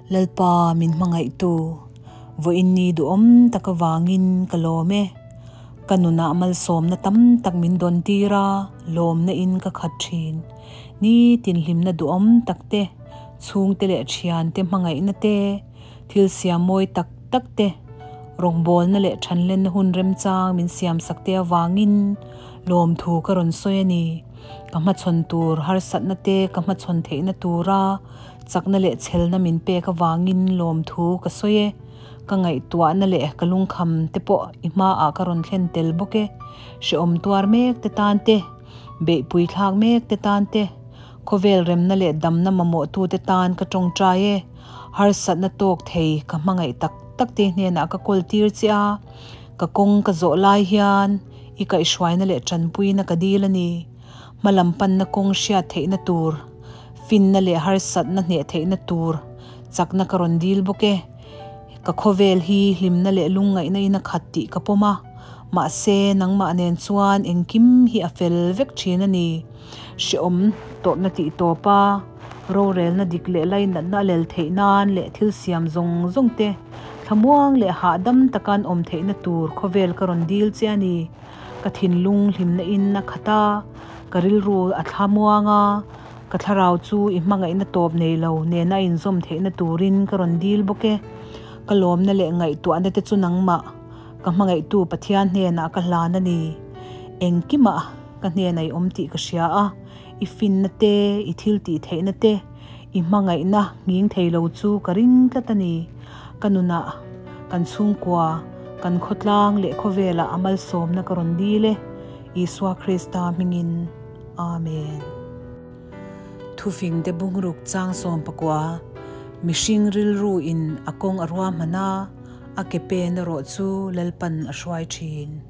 Lalpa min hmangaihtu, vawiin ni duhawm tak avangin ka lawm e. Ka nunah malsawmna tam tak min dawn tir a, lawmna in ka khat thin. Nitin hlimna duhawm tak te, chhungte leh thiante hmangaihna te, thil siam mawi tak tak te, rawngbawlna leh thanlenna hun remchang min siamsak te avangin lawmthu ka rawn sawi a ni. Ka hmachhawn tur harsatna te ka hmachhawn theihna tura chakna leh chhelna min pek avangin lawmthu ka sawi e. Ka ngaihtuahna leh ka lungkham te pawh i hmaah ka rawn thlen tel bawk e. Hrehawm tuar mek te tan te, beihpui thlak mek te tan te, khawvel remna leh damna mamawhtute tan ka tawngtai e. Harsatna tawk thei ka hmangaih tak tak te hnenah ka kawl tir che a, ka kawng ka zawh lai hian i kaihhruaina leh tanpuina ka dil a ni. Hmalam panna kawng hriat theihna tur, finna leh harsatna hneh theihna tur chakna ka rawn dil bawk e. Ka khawvel hi hlimna leh lungngaihna in a khat tih ka pawm a, mahse nangmah nen chuan engkim hi a fel vek thin a ni. Hrehawm tawpna tih tawp a, rorelna dik leh lainatna a lel theih nan leh thil siam zawng zawng te thlamuang leh hahdam taka an awm theihna tur khawvel ka rawn dil che a ni. Ka thinlung hlimna in a khat a, ka rilru a thlamuang a, ka thlarau chu i hmangaihna tawp nei lo nena a inzawm theihna turin ka rawn dil bawk e. Ka lawmna leh ngaihtuahna te chu nangmah, ka hmangaihtu Pathian hnenah ka hlan a ni. Engkimah ka hnenah i awm tih ka hria a, i finna te, i thil tih theihna te, i hmangaihna nghing thei lo chu ka ring tlat a ni. Ka nunah, kan chhungkua, kan khawtlang leh khawvelah a malsawmna ka rawn dil e, Isua Krista hmingin. Amen. Thufingte bungruk chang 14, Mihring rilru in a kawng a ruahman a, a ke pen erawh chu Lalpan a hruai thin.